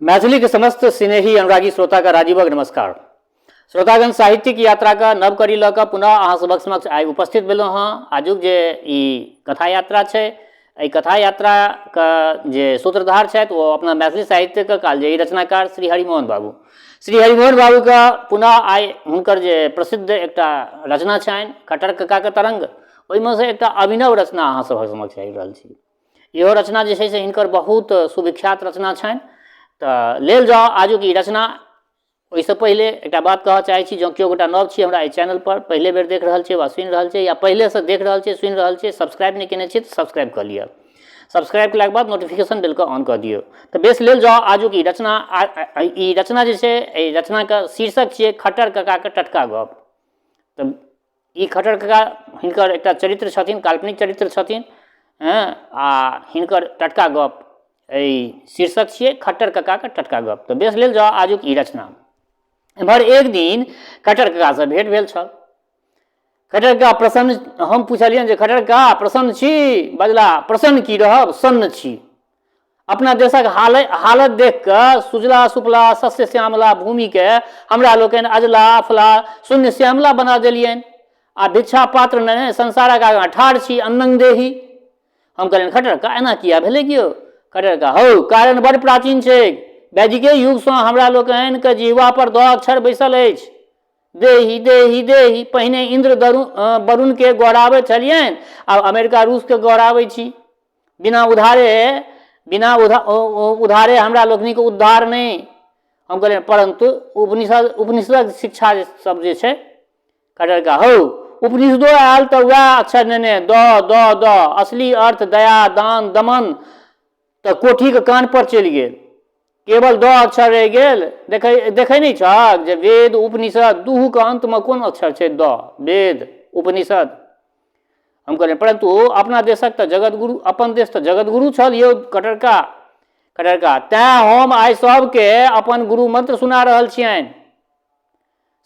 मैथिली के समस्त स्नेही अनुरागी श्रोता का राजीवक नमस्कार। श्रोतागण, साहित्यिक यात्रा का नव कड़ी लऽ कऽ पुनः अहाँ सभक समक्ष आइ उपस्थित भेलहुँ हँ। आजुक जे ई कथा यात्रा छै, एहि कथा यात्राके जे सूत्रधार छथि ओ अपना मैथिली साहित्यके कालजयी रचनाकार श्री हरिमोहन बाबू। श्री हरिमोहन बाबूके पुनः आइ हुनकर जे प्रसिद्ध एकटा रचना छनि खट्टर ककाके तरंग, ओहिमे सँ एकटा अभिनव रचना अहाँ सभक समक्ष आबि रहल छी। इहो रचना जे छै से हिनकर बहुत सुविख्यात रचना छनि। तऽ लेल जाउ आजुक ई रचना। ओहिसँ पहिले एकटा बात कहऽ चाहै छी, जँ केओ गोटा नव छी हमरा एहि चैनलपर, पहिले बेर देख रहल छियै वा सुनि रहल छियै, या पहिलेसँ देख रहल छियै सुनि रहल छियै, सब्सक्राइब नहि केने छियै तऽ सब्सक्राइब कऽ लिअ। सब्सक्राइब केलाके बाद नोटिफिकेशन बेलके ऑन कऽ दियौ। तऽ बेस, लेल जाउ आजुक ई रचना। ई रचना जे छै, एहि रचनाके शीर्षक छियै खट्टर ककाके टटका गप। तऽ ई खट्टर कका हिनकर एकटा चरित्र छथिन, काल्पनिक चरित्र छथिन। हँ, आ हिनकर टटका गप एहि शीर्षक छियै, खट्टर ककाके टटका गप। तऽ बेस, लेल जाउ आजुक ई रचना। एम्हर एक दिन खट्टर ककासँ भेँट भेल छल। खट्टर कका प्रसन्न, हम पुछलियनि जे खट्टर कका प्रसन्न छी? बजला, प्रसन्न की रहब, सन्न छी। अपना देशक हालत देख कऽ सुजला सुफला शस्य श्यामला भूमिके हमरा लोकनि अजला अफला शून्य श्यामला बना देलियनि आ भिक्षा पात्र ने संसारक आगाँ ठाढ़ छी, अन्नंग देही। हम कहलियनि, खट्टर का एना किया भेलै कियो? खट्टर का, हौ, कारण बड़ प्राचीन छै। वैदिके युगसँ हमरा लोकनिके जिह्वा पर दऽ अक्षर बैसल अछि, देही देही देही। पहिने इन्द्र वरुणके गोहराबैत छलियनि, आब अमेरिका रूसके गोहराबै छी। बिना उधारे, बिना उधारे हमरा लोकनिके उद्धार नहि। हम कहलियै, परन्तु उपनिषदक शिक्षा सब जे छै? खट्टर का, हौ, उपनिषदो आयल तऽ वएह अक्षर नेने, द द द। असली अर्थ दया, दान, दमन तऽ कोठीके कान पर चलि गेल, केवल द अक्षर रहि गेल। देखै देखै नहि छहक जे वेद उपनिषद दुहूके अन्तमे कोन अक्षर छै? द। वेद उपनिषद। हम कहलियै, परन्तु अपना देशक तऽ जगतगुरु, अपन देश तऽ जगतगुरु छल यौ कटरका। कटरका, तैँ हम आइ सभके अपन गुरु मंत्र सुना रहल छियनि,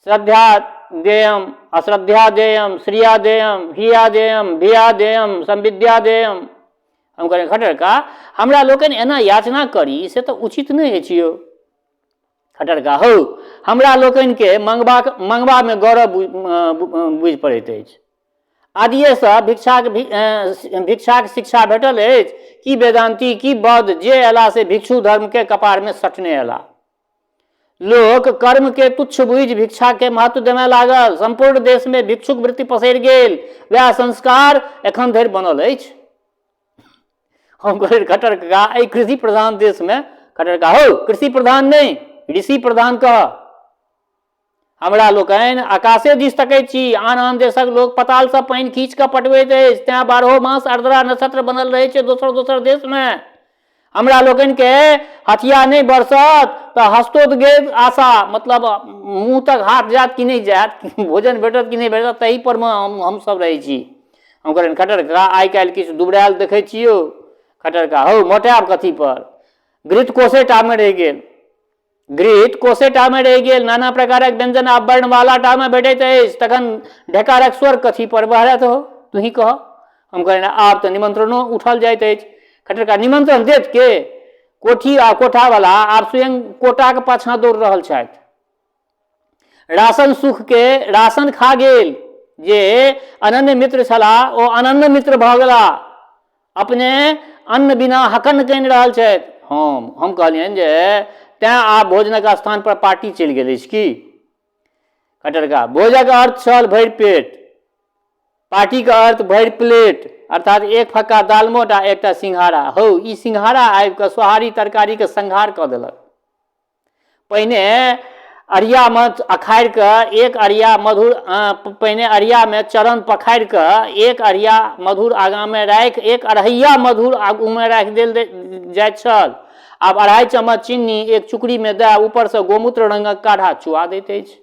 श्रद्धा देयम, अश्रद्धा देयम, श्रिया देयम, हिया देयम, भिया देयम, संविद्या देयम। हम कहलियै, खट्टर का, हमरा लोकनि एना याचना करी से तऽ उचित नहि अछि यौ। खट्टर का, हौ, हमरा लोकनिके मंगबामे गौरव बुझि पड़ैत अछि। आदिएसँ भिक्षाक शिक्षा भेटल अछि। की वेदान्ती, की बौद्ध, जे अयला से भिक्षु धर्मके कपारमे सटने अयला। लोक कर्मके तुच्छ बुझि भिक्षाके महत्व देमय लागल। सम्पूर्ण देशमे भिक्षुक वृत्ति पसरि गेल। वएह संस्कार एखन धरि बनल अछि। हम कहलियै, खट्टर कका, एहि कृषि प्रधान देशमे? खट्टर कका, हौ, कृषि प्रधान नहि, ऋषि प्रधान कह। हमरा लोकनि आकाशे दिस तकैत छी। आन आन देशक लोक पतालसँ पानि खींच कऽ पटबैत अछि, तेँ बारहो मास आर्द्रा नक्षत्र बनल रहै छै दोसर दोसर देशमे। हमरा लोकनिके हथिया नहि बरसत तऽ हस्तोद्गेद आशा, मतलब मुँह तक हाथ जायत कि नहि जायत, भोजन भेटत कि नहि भेटत, ताहि पर मे हमसभ रहै छी। हम कहलियनि, खट्टर कका, आइ काल्हि किछु दुबरायल देखै छियौ। खट्टर कका, हौ, मोटायब कथी पर? घृत कोसेटामे रहि गेल, घृत कोसेटामे रहि गेल। नाना प्रकारक व्यंजन आब वर्णमाला टामे भेटैत अछि, तखन ढेकारक स्वर कथी पर बहरत हो, तुही कह? हम कहलियनि, आब तऽ निमंत्रणो उठल जाइत अछि। खट्टर कका, निमंत्रण देत के? कोठी आ कोठावला आब स्वयं कोटाक पाछाँ दौड़ रहल छथि। राशन सुख के राशन खा गेल। जे अनन्य मित्र छलाह ओ अनन्य मित्र भऽ गेला, अपने अन्न बिना हकन्न कनि रहल छथि। हम कहलियनि जे तैँ आब भोजनक स्थान पर पार्टी चलि गेल अछि की? खट्टर, भोजक अर्थ छल भरि पेट, पार्टीके अर्थ भरि प्लेट, अर्थात एक फक्का दालमोट आ एकटा सिंघाड़ा। हौ, ई सिंघाड़ा आबि कऽ सोहारी तरकारीके संहार कऽ देलक। पहिने अरियामे अखाड़ि कऽ एक अरिया मधुर, पहिने अरियामे चरण पखाड़ि कऽ एक अरिया मधुर आगाँमे राखि, एक अढ़ैया मधुर आगूमे राखि देल जाइत छल। आब 2.5 चम्मच चीनी एक चुकड़ीमे दए ऊपरसँ गोमूत्र रङ्गक काढ़ा चुआ दैत अछि।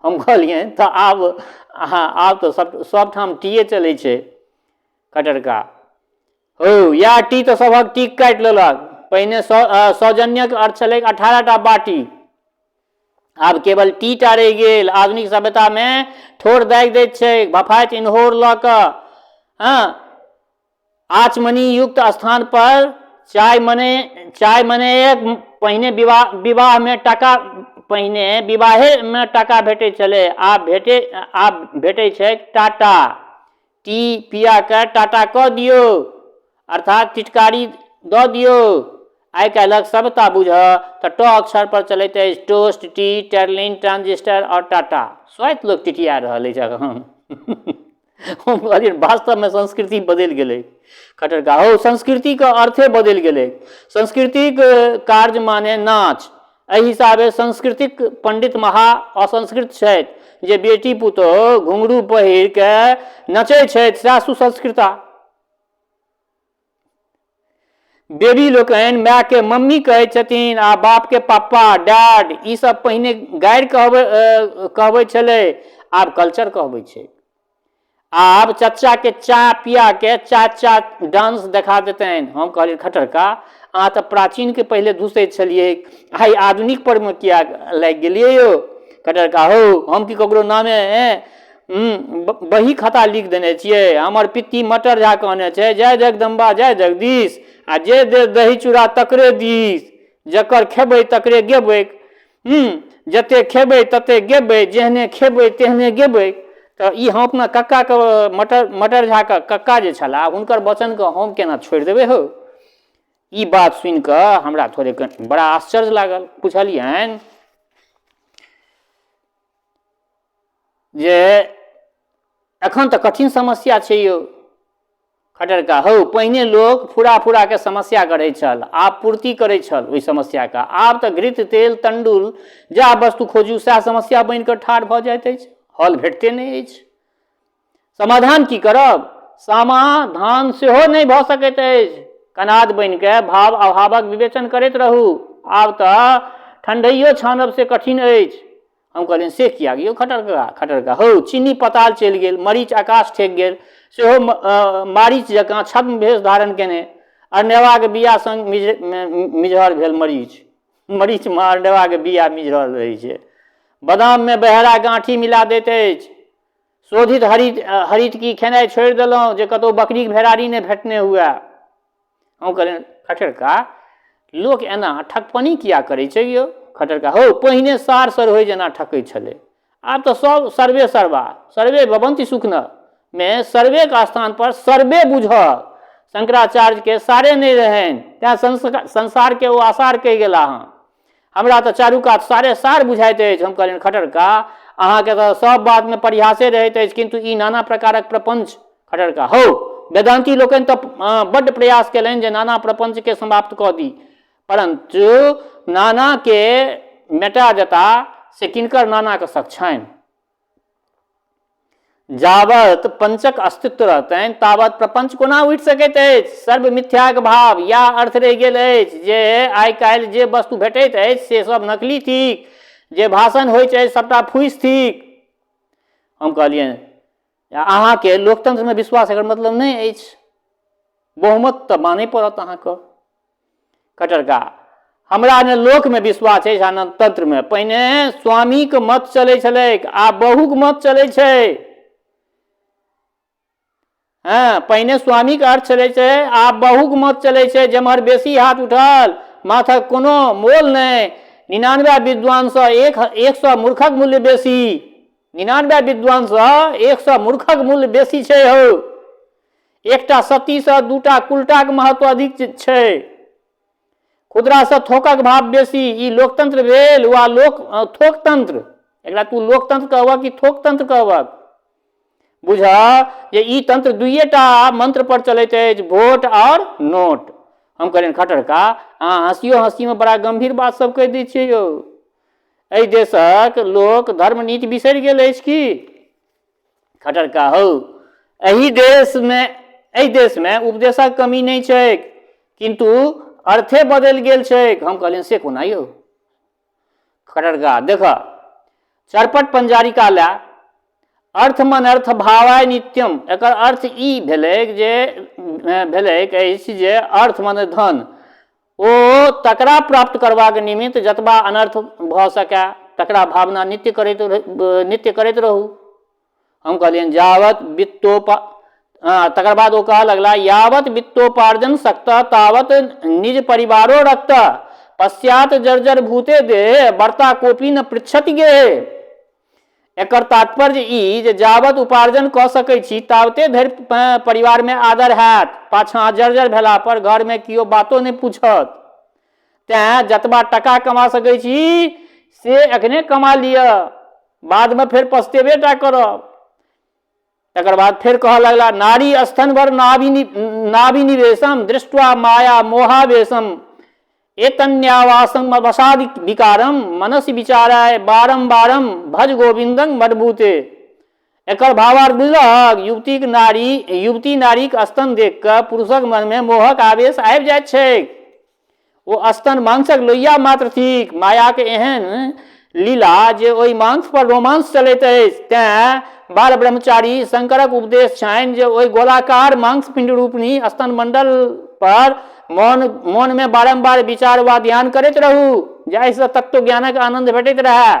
हम कहलियनि, तऽ आब अहाँ आब तऽ सब सबठाम टीए चलै छै। कटरका, हौ, इएह टी तऽ सभक टीक काटि लेलक। पहिने सौजन्यक अर्थ छलैक 18टा बाटी, आब केवल टी टा रहि गेल। आधुनिक सभ्यतामे ठोर दागि दैत छैक भफाइत इन्होर लऽ कऽ। हँ, आचमनी युक्त स्थान पर चाय मने एक पहिने विवाह विवाहमे टाका, पहिने विवाहेमे टाका भेटै छलै, आब भेटै छै टाटा। टी पिया कऽ टाटा कऽ दियौ, अर्थात टिटकारी दऽ दियौ। आइ काल्हिक सभटा बूझह तऽ ट अक्षर पर चलैत अछि, टोस्ट, टी, टर्लिन, ट्रांजिस्टर आओर टाटा। स्वाइत लोक टिटिया रहल अछि एखन। हम कहलियै, वास्तवमे संस्कृति बदलि गेलै। खट्टर का हौ, संस्कृतिके अर्थे बदलि गेलै। संस्कृतिक कार्य माने नाच। एहि हिसाबे संस्कृतिक पंडित महा असंस्कृत छथि। जे बेटी पुतोहु घुंघरू पहिर कऽ नचै छथि, सएह सुसंस्कृता। बेबी लोकनि मायके मम्मी कहै छथिन आ बापके पापा, डैड। ई सब पहिने गारि कहबै कहबै छलै, आब कल्चर कहबै छै। आब चच्चाके चाह पियाके चा चा डांस देखा देतनि। हम कहलियै, खट्टर का, अहाँ तऽ प्राचीनके पहिले धुसैत छलियै, आइ आधुनिक परमे किया लागि गेलियै यौ? खट्टर का हौ, हम की ककरो नामे बही खाता लिख देने छियै? हमर पित्ती मटर झा कहने छै, जय जगदम्बा जय जगदीश, आ जे दे दही चूड़ा तकरे दिस। जकर खेबै तकरे गेबै। जते खेबै तते गेबै, जेहने खेबै तेहने गेबै। तऽ ई हम अपना कक्काके, मटर मटर झाके कक्का जे छलाह, हुनकर वचनके हम केना छोड़ि देबै हौ? ई बात सुनि कऽ हमरा थोड़े बड़ा आश्चर्य लागल। पुछलियनि जे एखन तऽ कठिन समस्या छै यौ। खट्टर का हौ, पहिने लोक फुरा फुराके समस्या करै छल, आब पूर्ति करै छल ओहि समस्याके। आब तऽ घृत, तेल, तण्डुल, जएह वस्तु खोजू सएह समस्या बनि कऽ ठाढ़ भऽ जाइत अछि, हल भेटते नहि अछि। समाधान की करब? समाधान सेहो नहि भऽ सकैत अछि। कनाद बनि कऽ भाव अभावक विवेचन करैत रहू। आब तऽ ठण्डैयो छानब से कठिन अछि। हम कहलियनि, से किया यौ खट्टर काका? खट्टर काका हौ, चीनी पताल चलि गेल, मरीच आकाश ठेक गेल, सेहो मारीच जकाँ छद्म भेष धारण केने। अरनेवाके बिया सङ्ग मिझरल भेल मरीच। मरीचमे अरनेवाके बिया मिझरल रहै छै। बादाममे बहेरा गाँठी मिला दैत अछि। शोधित हरित हरितकी खेनाइ छोड़ि देलहुँ जे कतहु बकरीके भेरारी नहि भेटने हुए। हम कहलियनि, खट्टर का, लोक एना ठकपनी किया करै छै यौ? खट्टर का हौ, पहिने सार सरहोइ जेना ठकै छलै, आब तऽ सब सर्वे सर्वा सर्वे भवन्ति सुखन मे सर्वेके स्थान पर सर्वे बुझह। शंकराचार्यके सारे नहि रहनि, तैँ संसारके ओ आसार कहि गेला हँ। हमरा तऽ चारू कात सारे सार बुझाइत अछि। हम कहलियनि, खट्टर का, अहाँके तऽ सब बातमे परिहासे रहैत अछि, किन्तु ई नाना प्रकारक प्रपञ्च। खट्टर का हौ, वेदान्ती लोकनि तऽ बड्ड प्रयास केलनि जे नाना प्रपञ्चके समाप्त कऽ दी, परन्तु नानाके मेटा देता से किनकर नानाके शक छनि? जाबत पंचक अस्तित्व रहतनि ताबत प्रपंच कोना उठि सकैत अछि? सर्व मिथ्याक भाव या अर्थ रहि गेल अछि जे आइ काल्हि जे वस्तु भेटैत अछि से सब नकली थिक, जे भाषण होइत अछि सबटा फूसि थिक। हम कहलियनि, अहाँके लोकतंत्रमे विश्वास एकर मतलब नहि अछि? बहुमत तऽ मानय पड़त अहाँके। कटरका, हमरा ने लोकमे विश्वास अछि आ ने तंत्रमे। पहिने स्वामीके मत चलै छलैक, आब बहुक मत चलै छै। हँ, पहिने स्वामीके अर्थ चलै छै, आब बहुक मत चलै छै। जेम्हर बेसी हाथ उठल, माथक कोनो मोल नहि। 99 विद्वानसँ 100 मूर्खक मूल्य बेसी। 99 विद्वानसँ 100 मूर्खक मूल्य बेसी छै हौ। एकटा सतीसँ दूटा कुलटाक महत्व अधिक छै। खुदरासँ थोकक भाव बेसी। ई लोकतंत्र भेल वा लोक थोकतंत्र? एकरा तू लोकतंत्र कहबह कि थोकतंत्र कहबह? बुझ जे ई तंत्र दुइएटा मंत्र पर चलैत अछि, वोट और नोट। हम कहलियनि, खट्टर का, अहाँ हँसियो हँसीमे बड़ा गम्भीर बात सब कहि दै छियै यौ। एहि देशक लोक धर्म नीति बिसरि गेल अछि की? खट्टर का हौ, एहि देशमे उपदेशक कमी नहि छैक, किन्तु अर्थे बदलि गेल छैक। हम कहलियनि, से कोना यौ खट्टर का? देख, चरपट पंजारिका लए, अर्थ मन अर्थ भावाय नित्यम। एकर अर्थ ई भेलैक जे भेलैक अछि जे अर्थ मने धन, ओ तकरा प्राप्त करबाक निमित्त जतबा अनर्थ भऽ सकए तकरा भावना नित्य करैत रहू। हम कहलियनि, जावत वित्तोपा तकर बाद ओ कहऽ लगला, यावत वित्तोपार्जन सकत तावत निज परिवारो रखत। पश्चात जर्जर भूते देह वर्ता कोपी न पृच्छति गेहे। एकर तात्पर्य ई जे जावत उपार्जन कऽ सकै छी तावते धरि परिवारमे आदर हैत, पाछाँ जर्जर भेला पर घरमे केओ बातो नहि पूछत। तेँ जतबा टका कमा सकै छी से एखने कमा लिअ, बादमे फेर पछतेबे टा करब। तकर बाद फेर कहऽ लगला, नारी स्तन भर नाभि नाभि निवेशम दृष्ट्वा माया मोहावेशम एतन्यावासम वसादि विकारम मनसि विचाराय बारम बारम भज गोविंदं मदभूते। एकर भावार्थ बुझलक? युवतीक नारी युवती नारीक स्तन देख कऽ पुरुषक मनमे मोहक आवेश आबि जाइत छैक। ओ स्तन मांसक लोहिया मात्र थिक। मायाक एहन लीला जे ओहि मांस पर रोमांस चलैत अछि। तेँ बाल ब्रह्मचारी शंकरक उपदेश छनि जे ओहि गोलाकार मांसपिंड रूपिणी स्तन मंडल पर मोनमे बारम्बार विचार वा ध्यान करैत रहू, जाहिसँ तत्व ज्ञानक आनंद भेटैत रहए।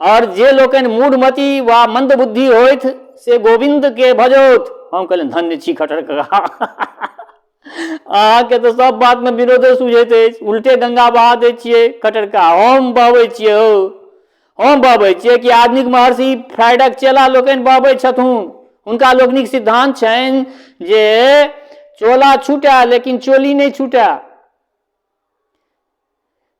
और जे लोकनि मूढ़मति वा मंदबुद्धि होथि से गोविंद के भजौथ। हम कहलियनि, धन्य छी खटर कका, अहाँके तऽ सब बातमे विरोधे सुझैत अछि, उल्टे गंगा बहा दै छियै। खटर कका, हम बहबै छियै हौ? हम बहबै छियै कि आधुनिक महर्षि फ्राइडक चेला लोकनि बहबै छथुन? हुनका लोकनिक सिद्धांत छनि जे चोला छूटए लेकिन चोली नहि छूटए।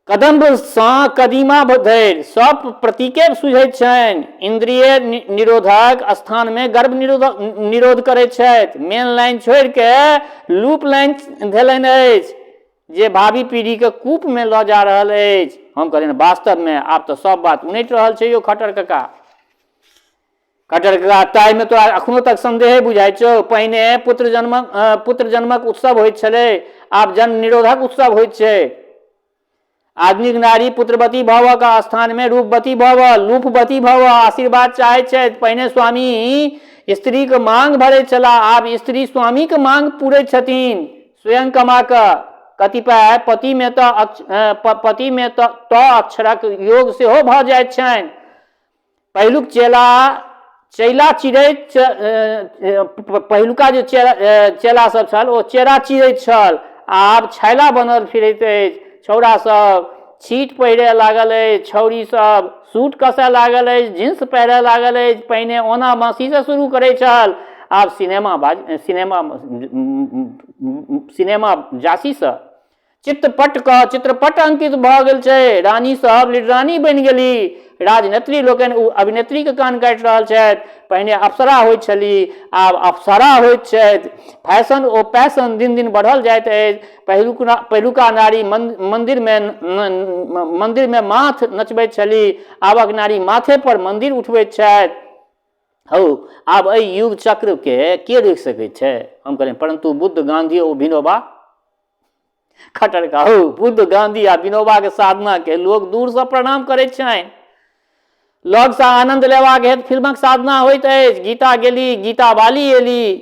कदम्बसँ कदीमा धरि सब प्रतीके सुझैत छनि। इन्द्रिय निरोधक स्थानमे गर्भ निरोध करैत छथि। मेन लाइन छोड़िके लूप लाइन धेलनि अछि जे भावी पीढ़ीके कूपमे लऽ जा रहल अछि। हम कहलियनि, वास्तवमे आब तऽ सब बात उनटि रहल छै यौ खट्टर कका। खट्टर कका, ताहिमे तोरा एखनो तक संदेहे बुझाइ छौ? पहिने पुत्र जन्मक उत्सव होइत छलै, आब जन्म निरोधक उत्सव होइत छै। आधुनिक नारी पुत्रवती भव के स्थानमे रूपवती भव, लूपवती भव आशीर्वाद चाहैत छथि। पहिने स्वामी स्त्रीके मांग भरैत छलाह, आब स्त्री स्वामीके मांग पूरैत छथिन स्वयं कमा कऽ। कतिपय पतिमे तऽ त अक्षरक योग सेहो भऽ जाइत छनि। पहिलुक चेला चैला चिड़ैत, पहिलुका जे चेला सब छल ओ चेरा चिड़ैत छल, आब छैला बनल फिरैत अछि। छौड़ा सब छीट पहिरय लागल अछि, छौड़ी सब सूट कसय लागल अछि, जींस पहिरय लागल अछि। पहिने ओना मासीसँ शुरू करै छल, आब सिनेमा बाज सिनेमा सिनेमा जासीसँ। चित्रपट कऽ चित्रपट अंकित भऽ गेल छै। रानी सब लिडरानी बनि गेली, राजनेत्री लोकनि ओ अभिनेत्रीके कान काटि रहल छथि। पहिने अप्सरा होइत छली, आब अप्सरा होइत छथि। फैशन ओ पैशन दिन दिन बढ़ल जाइत अछि। पहिलुका नारी मन्दिरमे माथ नचबैत छली, आबक नारी माथे पर मन्दिर उठबैत छथि। हौ, आब एहि युग चक्रके के रोकि सकैत छै? हम कहलियनि, परन्तु बुद्ध, गाँधी ओ विनोबा? खटर का, हौ, बुद्ध, गांधी आ विनोबा के साधना के लोग दूर से प्रणाम करैत छनि, लगसँ आनंद लेबाक हेतु फिल्मक साधना होइत अछि। गीता गेली, गीता वाली एली,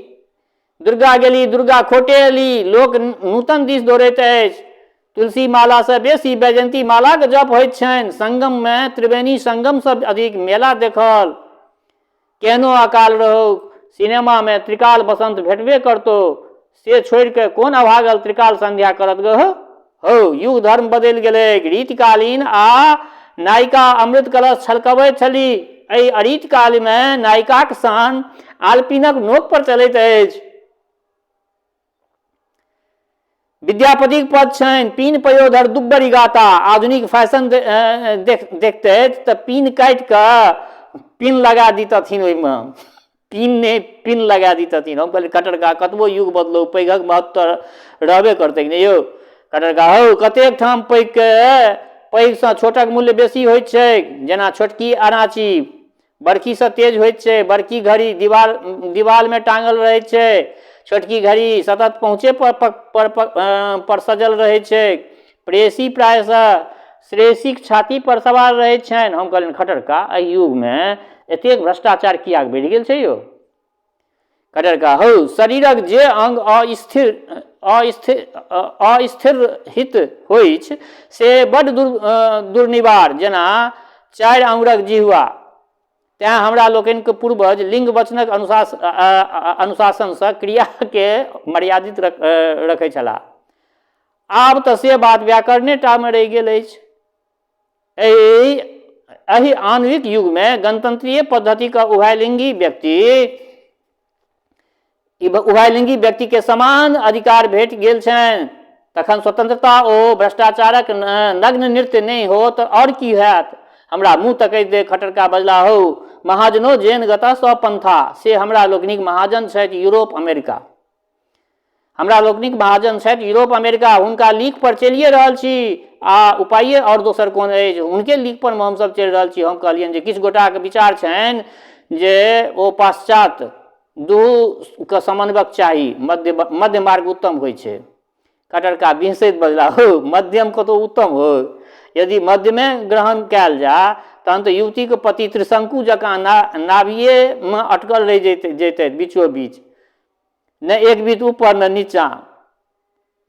दुर्गा गेली, दुर्गा खोटे एली। लोक नूतन दिस दौड़ैत अछि। तुलसी मालासँ बेसी वैजयंती मालाक जप होइत छनि। संगममे त्रिवेणी संगमसँ अधिक मेला देखल। केहनो अकाल रहौक, सिनेमामे त्रिकाल बसन्त भेटबे करतौ, से छोड़ि कऽ कोन अभागल त्रिकाल संध्या करत गऽ? हौ, युग धर्म बदलि गेलैक। रीतिकालीन आ नायिका अमृत कलश छलकबैत छली, एहि अरीतिकालमे नायिकाक शान आलपीनक नोक पर चलैत अछि। विद्यापतिक पद छनि, पीन पयोधर दुब्बरी गाता। आधुनिक फैशन देखते तऽ पीन काटि कऽ पिन लगा दितथिन, ओहिमे पिन नहि पिन लगा दितथिन। हम कहलियै, खटर का, कतबो युग बदलो, पैघक महत्व तऽ रहबे करतै कि नहि यौ खटर का? हौ, कतेक ठाम पैघके पैघसँ छोटक मूल्य बेसी होइत छैक। जेना छोटकी अणाची बड़कीसँ तेज होइत छै। बड़की घड़ी दीवालमे टाँगल रहैत छै, छोटकी घड़ी सतत पहुँचे पर, पर, पर सजल रहैत छै। प्रेयसी प्रायशः श्रेयसीक छाती पर सवार रहैत छनि। हम कहलियनि, खटर का, एहि युगमे एतेक भ्रष्टाचार किएक बढ़ि गेल छै यौ खटर का? हौ, शरीरक जे अंग अस्थिर अस्थिर अस्थिर हित होइछ से बड्ड दुर्निवार, जेना चारि आङुरक जिह्वा। तेँ हमरा लोकनिके पूर्वज लिंग वचनक अनुशासनसँ क्रियाके मर्यादित रखै छलाह। आब तऽ से बात व्याकरणे टामे रहि गेल अछि। एहि एहि आणविक युगमे गणतंत्रीय पद्धतिक उभयलिंगी व्यक्ति उभयलिंगी व्यक्तिके समान अधिकार भेट गेल छनि, तखन स्वतंत्रता ओ भ्रष्टाचारक नग्न नृत्य नहि हो तऽ आओर की होयत? हमरा मुँह तकैत देख खटरका बजला, हौ, महाजनो जेन गतः स पंथा, से हमरा लोकनिक महाजन छथि यूरोप अमेरिका। हमरा लोकनिक महाजन छथि यूरोप अमेरिका, हुनका लीक पर चलिए रहल छी आ उपाये आओर दोसर कोन अछि? हुनके लीक पर हमसभ चलि रहल छी। हम कहलियनि जे किछु गोटाके विचार छनि जे ओ पाश्चात्य दुहूके समन्वयक चाही, मध्य मध्य मार्ग उत्तम होइ छै। कटरका बिहसैत बजला, हौ, मध्यम कतहु उत्तम हो? यदि मध्यमे ग्रहण कयल जाय तहन तऽ युवतीके पति त्रिशंकु जकाँ नाभिएमे अटकल रहि जैतथि बीचो बीच, ने एक बीत ऊपर ने नीचाँ।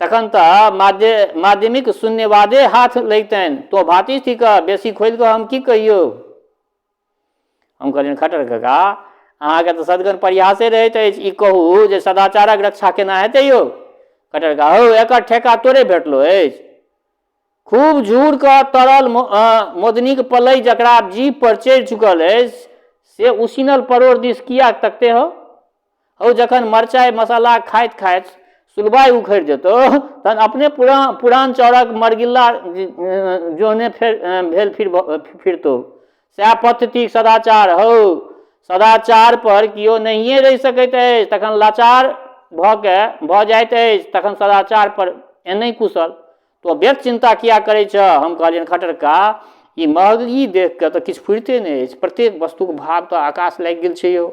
तखन तऽ माध्यमिक शून्यवादे हाथ लगितनि। तोँ भातिज थिकह, बेसी खोलि कऽ हम की कहियौ? हम कहलियनि, खट्टर काका, अहाँके तऽ सदगन परिहासे रहैत अछि, ई कहू जे सदाचारक रक्षा केना हेतै यौ? खट्टर काका, हौ, एकर ठेका तोरे भेटलो अछि। खूब झूर कऽ तरल मोदनीक पलइ जकरा जीभ पर चढ़ि चुकल अछि से उसिनल परोड़ दिस किया तकते हौ? हौ, जखन मरचाइ मसाला खाइत खाइत सुलबाइ उखड़ि जेतौ तहन अपने पुरान चाउरक मरगिल्ला जोहने फेर भेल फिरतौ। सएह पथ्य थिक सदाचार। हौ, सदाचार पर केओ नहिए रहि सकैत अछि, तखन लाचार भऽ के भऽ जाइत अछि, तखन सदाचार पर एनहि कुशल। तोँ व्यर्थ चिन्ता किया करै छह? हम कहलियनि, खट्टर का, ई महगी देख कऽ तऽ किछु फुरिते नहि अछि। प्रत्येक वस्तुक भाव तऽ आकाश लागि गेल छै यौ।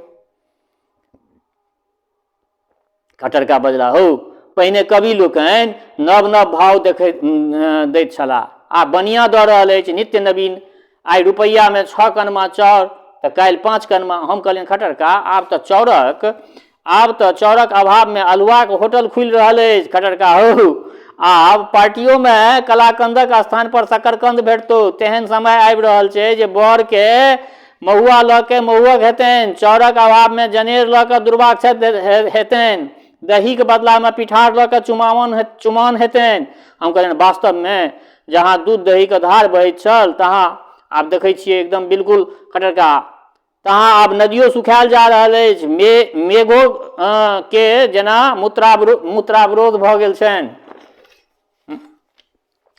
खट्टर का बजला, हौ, पहिने कवि लोकनि नव नव भाव देखै दैत छलाह, आब बनिया दऽ रहल अछि नित्य नवीन। आइ रुपैआमे 6 कनमा चाउर तऽ काल्हि 5 कनमा। हम कहलियनि, खट्टर का, आब तऽ चाउरक अभावमे अल्हुआक होटल खुलि रहल अछि। खट्टर का, हौ, आब पार्टियोमे कलाकंदक स्थान पर शकरकंद भेटतौ। तेहन समय आबि रहल छै जे बरके महुआ लऽ के महुअक हेतनि, चाउरक अभावमे जनेर लऽ कऽ दुर्वाक्षत हेतनि, दहीके बदलामे पिठार लऽ कऽ चुमाओन हेतनि। हम कहलियनि, वास्तवमे जहाँ दूध दहीके धार बहैत छल तहाँ आब देखै छियै एकदम बिल्कुल खटरका, तहाँ आब नदियो सुखायल जा रहल अछि। मेघो के जेना मूत्रावरोध भऽ गेल छनि।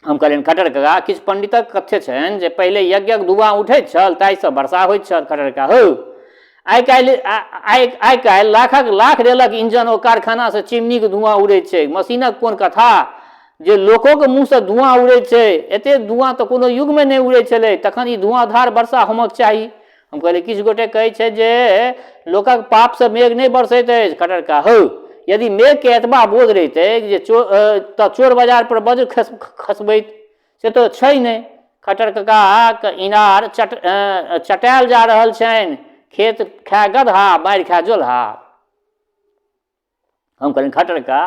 हम कहलियनि, खट्टर काका, किछु पंडितक कथ्य छनि जे पहिले यज्ञक धुआँ उठैत छल ताहिसँ वर्षा होइत छल। खट्टर काका, हौ, आइ काल्हि लाखक लाख रेलक इंजन ओ कारखानासँ चिमनीक धुआँ उड़ैत छै। मशीनक कोन कथा जे लोकोके मुँहसँ धुआँ उड़ैत छै। एतेक धुआँ तऽ कोनो युगमे नहि उड़ैत छलै, तखन ई धुआँधार वर्षा होमक चाही। हम कहलियै, किछु गोटे कहै छै जे लोकक पापसँ मेघ नहि बरसैत अछि। खट्टर काका, हौ, यदि मेघके एतबा बोध रहितै जे तऽ चोर बाजार पर वज्र खसबैत, से तऽ छै नहि। खट्टर काकाक इनार चटायल जा रहल छनि। खेत खाय गदहा, मारि खाय जोलहा। हम कहलियनि, खट्टर का,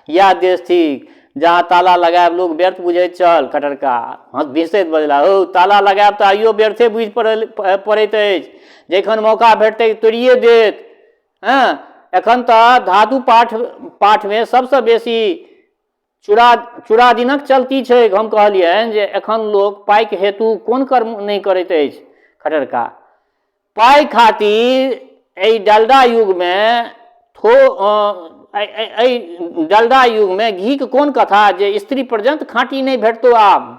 इएह देश थिक जहाँ ताला लगायब लोक व्यर्थ बुझैत छल। खट्टर का हँ बिहसैत बजला, हौ, ताला लगायब तऽ आइयो व्यर्थे बुझि पड़ैत अछि। जखन मौका भेटतै तोड़िए देत। हँ, एखन तऽ धातु पाठमे सबसँ बेसी चूड़ा दिनक चलती छैक। हम कहलियनि जे एखन लोक पाइक हेतु कोन कर्म नहि करैत अछि? खट्टर का, पाइ खातिर एहि डलडा युगमे एहि डलडा युगमे घीक कोन कथा जे स्त्री पर्यन्त खाँटी नहि भेटतौ आब।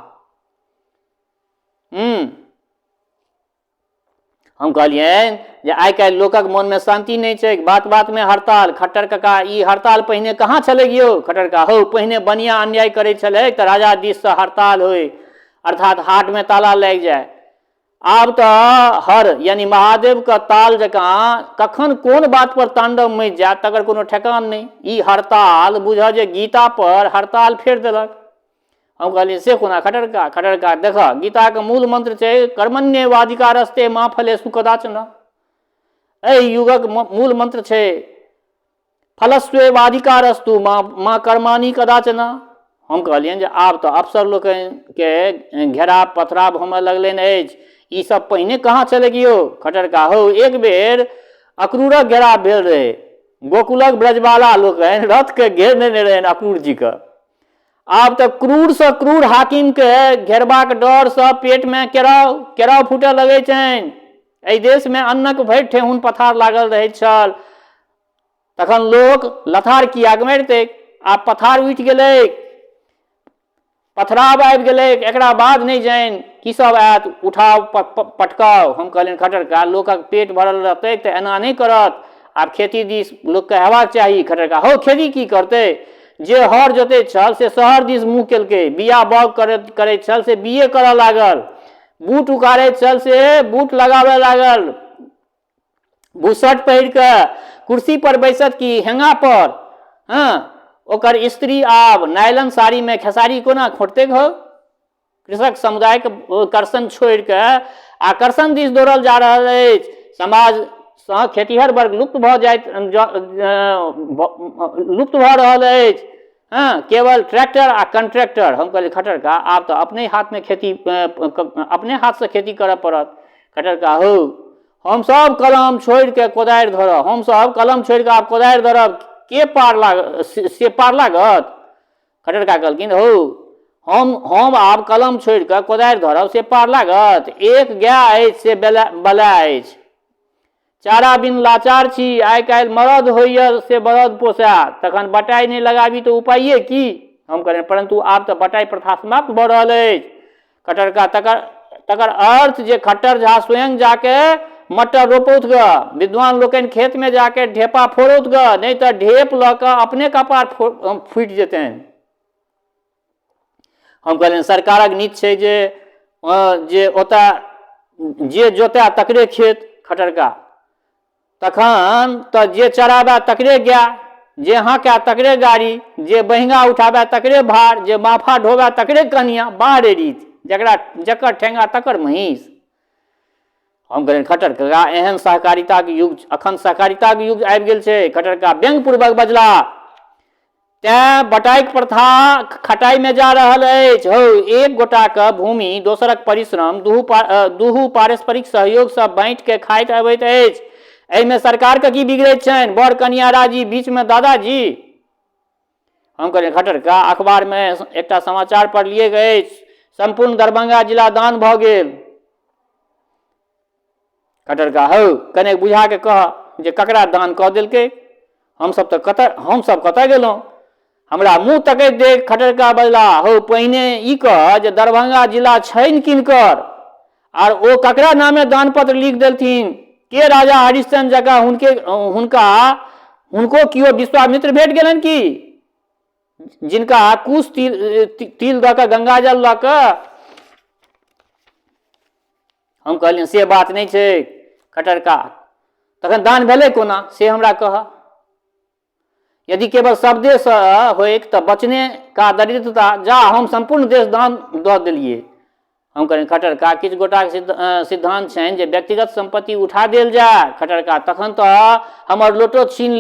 हम कहलियनि जे आइ काल्हि लोकक मोनमे शान्ति नहि छै, बात बातमे हड़ताल। खट्टर काका, ई हड़ताल पहिने कहाँ छलै यौ? खट्टर काका, हौ, पहिने बनिया अन्याय करै छलै तऽ राजा दिससँ हड़ताल होइ, अर्थात हाटमे ताला लागि जाय। आब तऽ हर यानी महादेवके ताल जकाँ कखन कोन बात पर तांडव मचि जायत तकर कोनो ठेकान नहि। ई हड़ताल बुझऽ जे गीता पर हड़ताल फेर देलक। हम कहलियै, से कोना खट्टर का? खट्टर का, देखऽ, गीताके मूल मंत्र छै कर्मण्येवाधिकारस्ते मा फलेषु कदाचन। एहि युगक मूल मंत्र छै फलस्वेवाधिकारस्तु मा कर्माणि कदाचन। हम कहलियनि जे आब तऽ अफसर लोकनिके घेराव पथराव होमय लगलनि अछि, ई सब पहिने कहाँ छलै यौ? खट्टर का, हौ, एक बेर अक्रूरक घेराव भेल रहै, गोकुलक ब्रजबाला लोकनि रथके घेर लेने रहनि अक्रूर जीके। आब तऽ क्रूरसँ क्रूर हाकिमके घेरबाक डरसँ पेटमे केराउ केराउ फूटऽ लगै छनि। एहि देशमे अन्नक भरि ठेहुन पथार लागल रहैत छल, तखन लोक लथार किएक मारितैक? आब पथार उठि गेलैक, पथराव आबि गेलैक, एकरा बाद नहि जानि की सब आयत, उठाउ पटकाउ। हम कहलियनि खट्टर कका, लोकक पेट भरल रहतैक तऽ एना नहि करत। आब खेती दिस लोकके हेबाक चाही। खट्टर कका, हौ खेती की करतै? जे हर जोतैत छल से शहर दिस मुँह केलकै, बीया बाउग करैत छल से बीए करऽ लागल, बूट उखाड़ैत छल से बूट लगाबऽ लागल, बुशर्ट पहिर कऽ कुर्सी पर बैसत कि हेंगा पर? हँ, ओकर स्त्री आब नायलन साड़ीमे खेसारी कोना खोंटतैक हौ? कृषक समुदायके कर्षण छोड़ि कऽ आकर्षण दिस दौड़ल जा रहल अछि। समाजसँ खेतिहर वर्ग लुप्त भऽ जाइत लुप्त भऽ रहल अछि। हँ, केवल ट्रैक्टर आ कंट्रैक्टर। हम कहलियै खट्टर का, आब तऽ अपने हाथमे खेती, अपने हाथसँ खेती करऽ पड़त। खट्टर का, हौ हमसभ कलम छोड़ि कऽ कोदारि धरब, हमसभ कलम छोड़ि कऽ आब कोदारि धरब, के पार लाग से पार लागत? खट्टर का कहलखिन, हौ हम आब कलम छोड़ि कऽ कोदारि धरब से पार लागत? एक गाय अछि से बलाय अछि, चारा बिन लाचार छी, आइ काल्हि मरद होइए से बरद पोसाय, तखन बटाइ नहि लगाबी तऽ उपाये की? हम कहलियनि, परन्तु आब तऽ बटाइ प्रथा समाप्त भऽ रहल अछि। खट्टर का, तकर तकर अर्थ जे खट्टर झा स्वयं जाके मटर रोपौत ग, विद्वान लोकनि खेतमे जाके ढेपा फोड़ौत ग, नहि तऽ ढेप लऽ कऽ अपने कपार फूटि जेतनि। हम कहलियनि, सरकारक नीति छै जे जे ओतऽ जे जोतए तकरे खेत। खटरका, तखन तऽ जे चराबए तकरे गाय, जे हाँकए तकरे गाड़ी, जे बहिंगा उठाबए तकरे भार, जे माफा ढोबए तकरे कनियाँ। बाह रे रीत, जकरा जकर ठेंगा तकर महींस। हम कहलियनि, खट्टर कका, एहन सहकारिताक युग, अखन सहकारिताक युग आबि गेल छै। खट्टर कका व्यंग्यपूर्वक बजला, तेँ बटाइक प्रथा खटाइमे जा रहल अछि। हौ, एक गोटाक भूमि दोसरक परिश्रम दुहू पारस्परिक सहयोगसँ बाँटि कऽ खाइत अबैत अछि। एहिमे सरकारके की बिगड़ैत छनि? बर कनियाँ राजी, बीचमे दादाजी। हम कहलियनि, खट्टर कका, अखबारमे एकटा समाचार पढ़लियैक अछि, सम्पूर्ण दरभंगा जिला दान भऽ गेल। खट्टर कका, हौ कनेक बुझा कऽ कह जे ककरा दान कऽ देलकै? हमसभ तऽ कतऽ, हमसभ कतऽ गेलहुँ? हमरा मुँह तकैत देख खट्टर कका बजला, हौ पहिने ई कह जे दरभंगा जिला छनि किनकर, आर ओ ककरा नामे दानपत्र लिख देलथिन? के राजा हरिश्चंद्र जकाँ हुनके हुनका हुनको केओ विश्वामित्र भेट गेलनि की, जिनका कुश तिल तिल दऽ कऽ गंगाजल लऽ कऽ? हम कहलियनि, से बात नहि छै। खट्टर का, तखन दान भेलै कोना से हमरा कह। यदि केवल शब्देसँ होइक तऽ बचने का दरिद्रता, जा हम सम्पूर्ण देश दान दऽ देलियै। हम कहलियनि, खट्टर का, किछु गोटाके सिद्धान्त छनि जे व्यक्तिगत सम्पत्ति उठा देल जाय। खट्टर का, तखन तऽ हमर लोटो छीन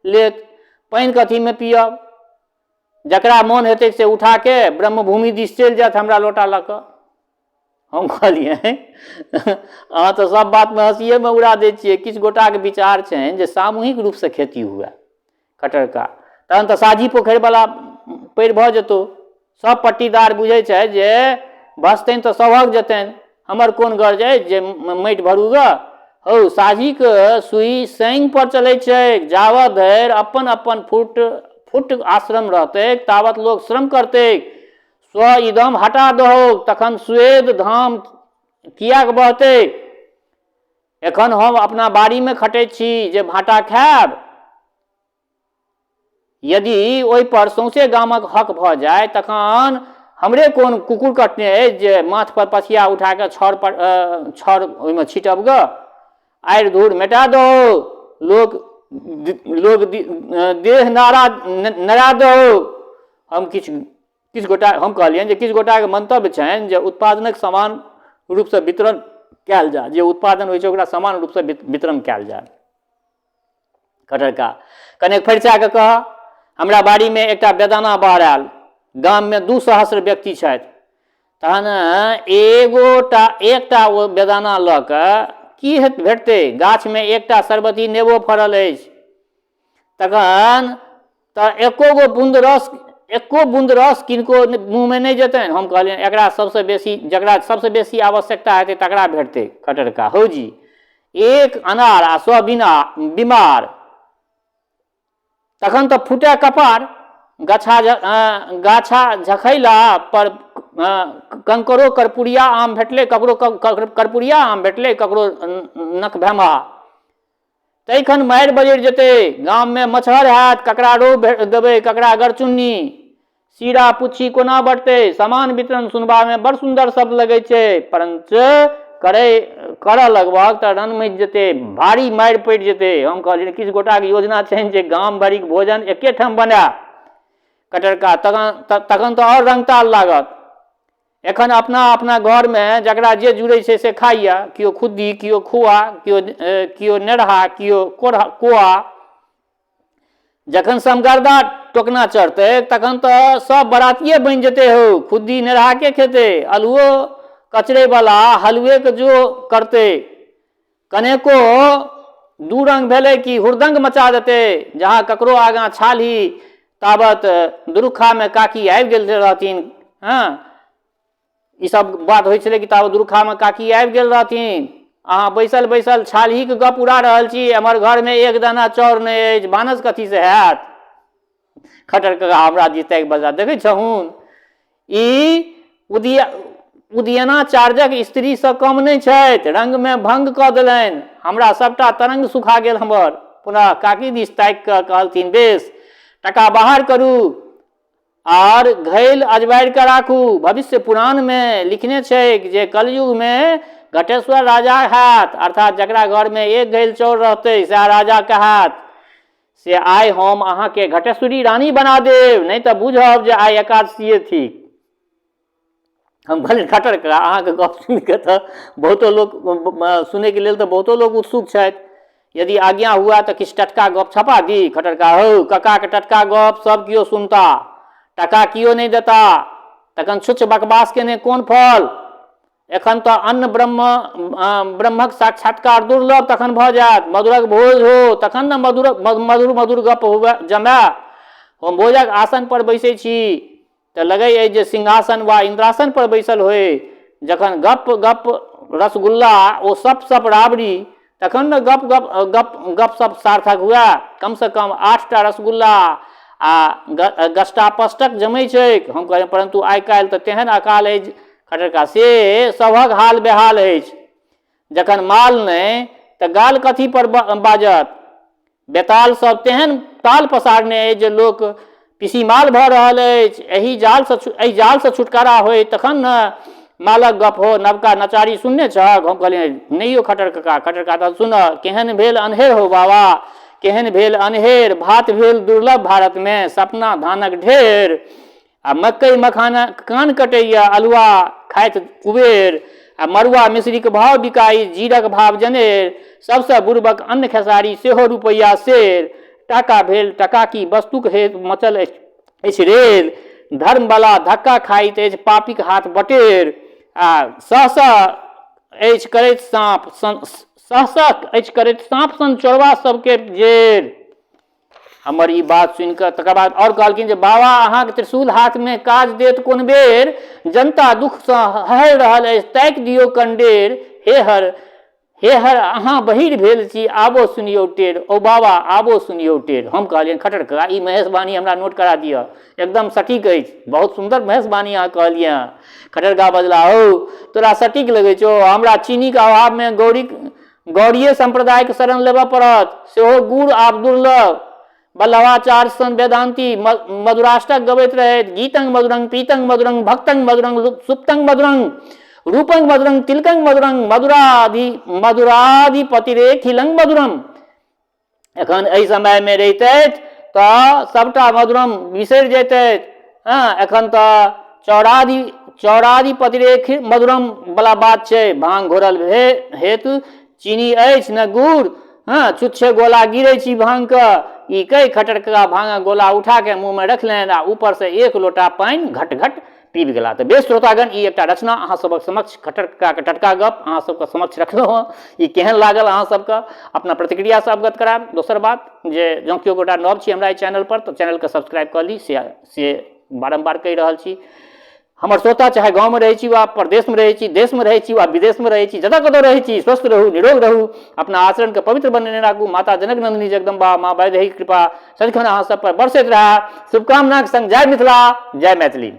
लेत, पानि कथीमे पियब? जकरा मोन हेतै से उठाके ब्रह्मभूमि दिस चलि जायत हमरा लोटा लऽ कऽ। हम कहलियै, अहाँ तऽ सब बातमे हँसिएमे उड़ा दै छियै। किछु गोटाके विचार छनि जे सामूहिक रूपसँ खेती हुए। खट्टर का, तहन तऽ साझी पोखरिवला पैर भऽ जेतौ। सब पट्टीदार बुझै छै जे भसतनि तऽ सभक जेतनि, हमर कोन गर्ज अछि जे माटि भरू गऽ। हौ, साझीके सुइ सैंग पर चलै छै। जाबत धरि अपन अपन फुट फुट आश्रम रहतैक ताबत लोक श्रम करतैक। स्व इदम हटा दहो, तखन स्वेद धाम किएक बहतै? एखन हम अपना बाड़ीमे खटैत छी जे भाँटा खायब। यदि ओहिपर सौंसे गामक हक भऽ जाय तखन हमरे कोन कुकुर कटने अछि जे माथपर पथिया उठा कऽ छड़ पर छड़ ओहिमे छीटब गऽ? आड़ि धूर मेटा दहो, लोक लोक देह नारा नरा दहो। हम किछु किछु गोटा हम कहलियनि जे किछु गोटाके मन्तव्य छनि जे उत्पादनक समान रूपसँ वितरण कयल जाय, जे उत्पादन होइ छै ओकरा समान रूपसँ वितरण कयल जाय। खट्टर कनेक फरिचा कऽ कह। हमरा बाड़ीमे एकटा बेदाना बहरायल, गाममे 2 सहस्र व्यक्ति छथि, तहन एगोटा एकटा ओ बेदाना लऽ कऽ की भेटतै? गाछमे एकटा शरबती नेबो फड़ल अछि, तखन तऽ एको गो बून्द रस एको बून्द रस किनको मुँहमे नहि जेतनि। हम कहलियनि एकरा सबसँ बेसी, जकरा सबसँ बेसी आवश्यकता हेतै तकरा भेटतै। खट्टर कका हौ जी, एक अनार आ 100 बिना बीमार, तखन तऽ फूटए कपार। गछा गाछा झखैला पर कंकरो कर्पूरिया आम भेटलै, ककरो कर्पूरिया आम भेटलै, ककरो नकभेमा। तैखन मारि बजरि जेतै, गाममे मच्छर हैत, ककरा रोहु देबै, ककरा गरचुन्नी, सीरा पुच्छी कोना बँटतै। सामान वितरण सुनबामे बड़ सुन्दर शब्द लगै छै, परञ्च करै करऽ लगबहक तऽ रन मचि जेतै, भारी मारि पड़ि जेतै। हम कहलियनि किछु गोटाके योजना छनि जे गाम भरिक भोजन एकेठाम बनाय। कटरका तखन तखन तऽ आओर रङ्गताल लागत। एखन अपना अपना घरमे जकरा जे जुड़ै छै से खाइए, केओ खुद्दी, केओ खोआ, केओ केओ नेरहा, केओ कोढ़ा कोआ। जखन समगर्दा टोकना चढ़तै तखन तऽ सब बरातिए बनि जेतै हौ। खुद्दी नेरहा के खेतै? अल्हुओ कचरैवला हलुएके जो करतै। कनेको दू रङ्ग भेलै कि हुरदङ्ग मचा देतै। जहाँ ककरो आगाँ छालही ताबत दुरुखामे काकी आबि गेल रहथिन। हँ, ईसब बात होइ छलै कि ताबत दुरुखामे काकी आबि गेल रहथिन। अहाँ बैसल बैसल छालहीके गप उड़ा रहल छी, हमर घरमे एक दाना चाउर नहि अछि, भानस कथीसँ हैत? खटर कका हमरा दिस ताकि बजला, देखै छहुन, ई उदिया उदयनाचार्यक स्त्रीसँ कम नहि छथि, रङ्गमे भङ्ग कऽ देलनि हमरा, सभटा तरङ्ग सुखा गेल हमर। पुनः काकी दिस ताकि कऽ कहलथिन, बेस, टका बाहर करू आर घैल अजबारि कऽ राखू। भविष्य पुराणमे लिखने छैक जे कलयुगमे घटेश्वर राजा हैत, अर्थात जकरा घरमे एक घैल चाउर रहतै सएह राजा कहायत। से आइ हम अहाँके घटेश्वरी रानी बना देब, नहि तऽ बुझब जे आइ एकादशीए थिक। हम कहलियै खटर कका, अहाँके गप सुनि कऽ तऽ बहुतो लोक सुनैके लेल तऽ बहुतो लोक उत्सुक छथि, यदि आज्ञा हुए तऽ किछु टटका गप छपा दी। खटर कका हौ, ककाके टटका गप सब केओ सुनता, टका केओ नहि देता, तखन छुच्छ बकवास केने कोन फल? एखन तऽ अन्न ब्रह्म ब्रह्मक साक्षात्कार दुर्लभ तखन भऽ जायत। मधुरक भोज हो तखन ने मधुर मधुर मधुर गप हुए जमाय। हम भोजक आसन पर बैसै छी तऽ लगै अछि जे सिंहासन वा इन्द्रासन पर बैसल होइ। जखन गप गप रसगुल्ला ओ सप सप राबड़ी, तखन ने गप गप गप गप सप सार्थक हुए। कमसँ कम 8टा रसगुल्ला आ गष्टापष्टक जमै छैक। हम कहलियै, परन्तु आइ काल्हि तऽ तेहन अकाल अछि। खटरका से सभक हाल बेहाल अछि। जखन माल नहि तऽ गाल कथी पर बाजत? बेताल सब तेहन ताल पसारने अछि जे लोक पिसीमाल भऽ रहल अछि। एहि जालसँ एहि जालसँ छुटकारा होय तखन ने मालक गप हो। नवका नचारी सुनने छहक? हम कहलियै, नहि यौ खटर कका। खटर कका तऽ सुनह, केहन भेल अन्हेर हो बाबा, केहन भेल अन्हेर, भात भेल दुर्लभ भारतमे, सपना धानक ढेर, आ मकइ मखाना कान कटैए, अल्हुआ खाइत कुबेर, आ मड़ुआ मिश्रीक भाव बिकाइ, जीरक भाव जनेर, सबसँ बुड़बक अन्न खेसारी सेहो रुपैआ सेर, टाका भेल टका की वस्तुक हेतु मचल अछि रेल, धर्मवला धक्का खाइत अछि पापीक हाथ बटेर, आ सह सह अछि करैत साँप सन सह सह अछि करैत साँप सन चोरबा सबके जेर। हमर ई बात सुनि कऽ तकर बाद आओर कहलखिन जे बाबा अहाँके त्रिशूल हाथमे काज देत कोन बेर, जनता दुःखसँ हहरि रहल अछि ताकि दियौ कंडेर, हे हर हे हर अहाँ बहिर भेल छी आबो सुनियौ टेर, ओ बाबा आबो सुनियौ टेर। हम कहलियनि खटर कका ई महेश वाणी हमरा नोट करा दिअ, एकदम सटीक अछि, बहुत सुन्दर महेश वाणी अहाँ कहलियै हँ। खटर कका बजला, हौ तोरा सटीक लगै छौ, हमरा चीनीक अभावमे गौरीक गौड़ीय सम्प्रदायके शरण लेबऽ पड़त, सेहो गुड़ आब दुर्लभ। वल्लभाचार्य सन वेदान्ती मधुराष्टक गबैत रहथि, गीतंग मधुरंग पीतंग मधुरंग भक्तंग मधुरंग सुप्तंग मधुरंग रूपंग मधुरंग तिलकंग मधुरंग मधुराधि मधुराधिपतिरे खिलंग मधुरम। एखन एहि समयमे रहितथि तऽ सभटा मधुरम बिसरि जैतथि। हँ, एखन तऽ चौराधि चौराधिपतिरेख मधुरम वला बात छै। भांग घोरल हेतु चीनी अछि ने गुड़, हँ छुच्छे गोला गिरै छी भांगके। ई कहि खटर कका भांगक गोला उठाके मुँहमे रखलनि आ ऊपरसँ एक लोटा पानि घट घट पीबि गेला। तऽ बेस श्रोतागण, ई एकटा रचना अहाँ सबक समक्ष खट्टर ककाके टटका गप अहाँ सबके समक्ष रखलहुँ हँ। ई केहन लागल अहाँ सबके अपना प्रतिक्रियासँ अवगत करायब। दोसर बात जे जँ केओ गोटा नव छी हमरा एहि चैनल पर तऽ चैनलके सब्सक्राइब कऽ ली, से से बारम्बार कहि रहल छी। हमर श्रोता चाहे गाँवमे रहै छी वा परदेशमे रहै छी, देशमे रहै छी वा विदेशमे रहै छी, जतऽ कतौ रहै छी, स्वस्थ रहू, निरोग रहू, अपना आचरणके पवित्र बनेने राखू। माता जनक नंदिनी जगदम्बा माँ वैदेही कृपा सदिखन अहाँ सब पर बरसैत रहए। शुभकामनाक संग जय मिथिला, जय मैथिली।